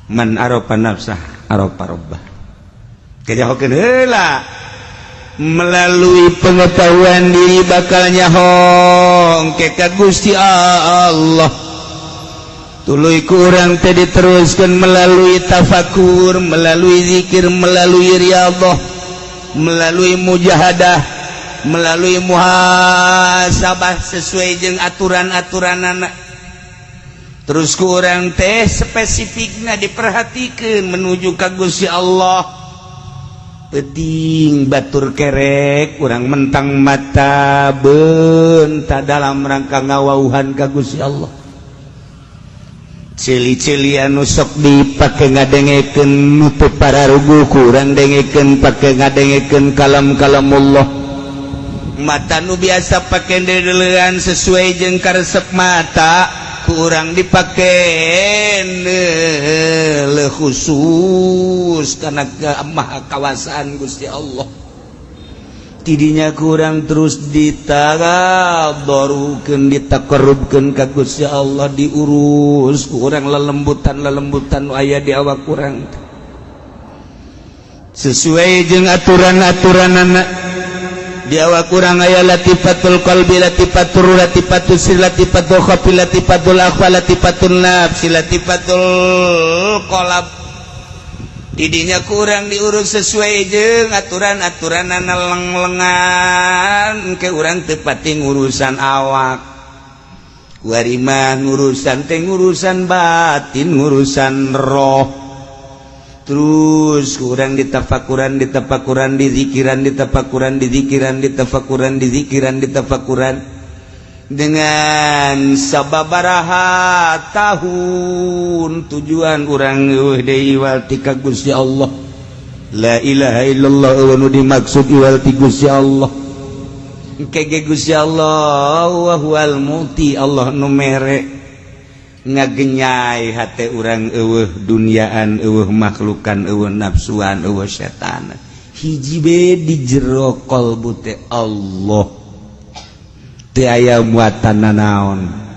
Man arafa nafsah arafa rabbah. Kejahokeun heula melalui pengetahuan diri, bakal nyaho ke ka Gusti Allah. Tuluy kurang teh diteruskan melalui tafakur, melalui zikir, melalui riyadhah, melalui mujahadah, melalui muhasabah sesuai jeung aturan-aturan anak. Terus kurang teh spesifiknya diperhatikan menuju ka Gusti Allah. Peting batur kerek, kurang mentang mata benta dalam rangka ngawauhan ka Gusti Allah. Cili-cili anu sok dipake ngadengekeun nutup pararugu, kurang dengekeun pake ngadengekeun kalam-kalamullah. Mata nu biasa pake dedelean sesuai jeung karesep mata, kurang dipake le khusus karena maha kawasaan Gusti Allah. Tidinya kurang terus ditadarukeun, ditakarubkeun ka Gusti Allah, diurus kurang lelembutan lelembutan aya di awak kurang sesuai jeung aturan-aturan anak. Di awak kurang aya latifatul qalbi, latifatul, latifatul sir, latifatul khafi, latifatul akhfa, latifatul nafsi, latifatul qalb. Didinya kurang diurus sesuai jeung aturan-aturan leng-lengan ke urang tepati urusan awak. Kuari mah ngurusan teh ngurusan batin, ngurusan roh. Terus kurang ditafakuran, ditafakuran, dizikiran, ditafakuran, dizikiran, ditafakuran, dizikiran, ditafakuran dengan sababaraha tahun. Tujuan urang eueuh deui iwal ti ka Gusti Allah. La ilaha illallah eueuh nu dimaksud iwal ti Gusti Allah. Kege Gusti Allah wa huwal muti, Allah nu mere, ngagenyai hate urang, eueuh duniaan, eueuh makhlukan, eueuh nafsuan, eueuh setan, hiji be di jero qalbu teh Allah, teu aya muatan nanaon.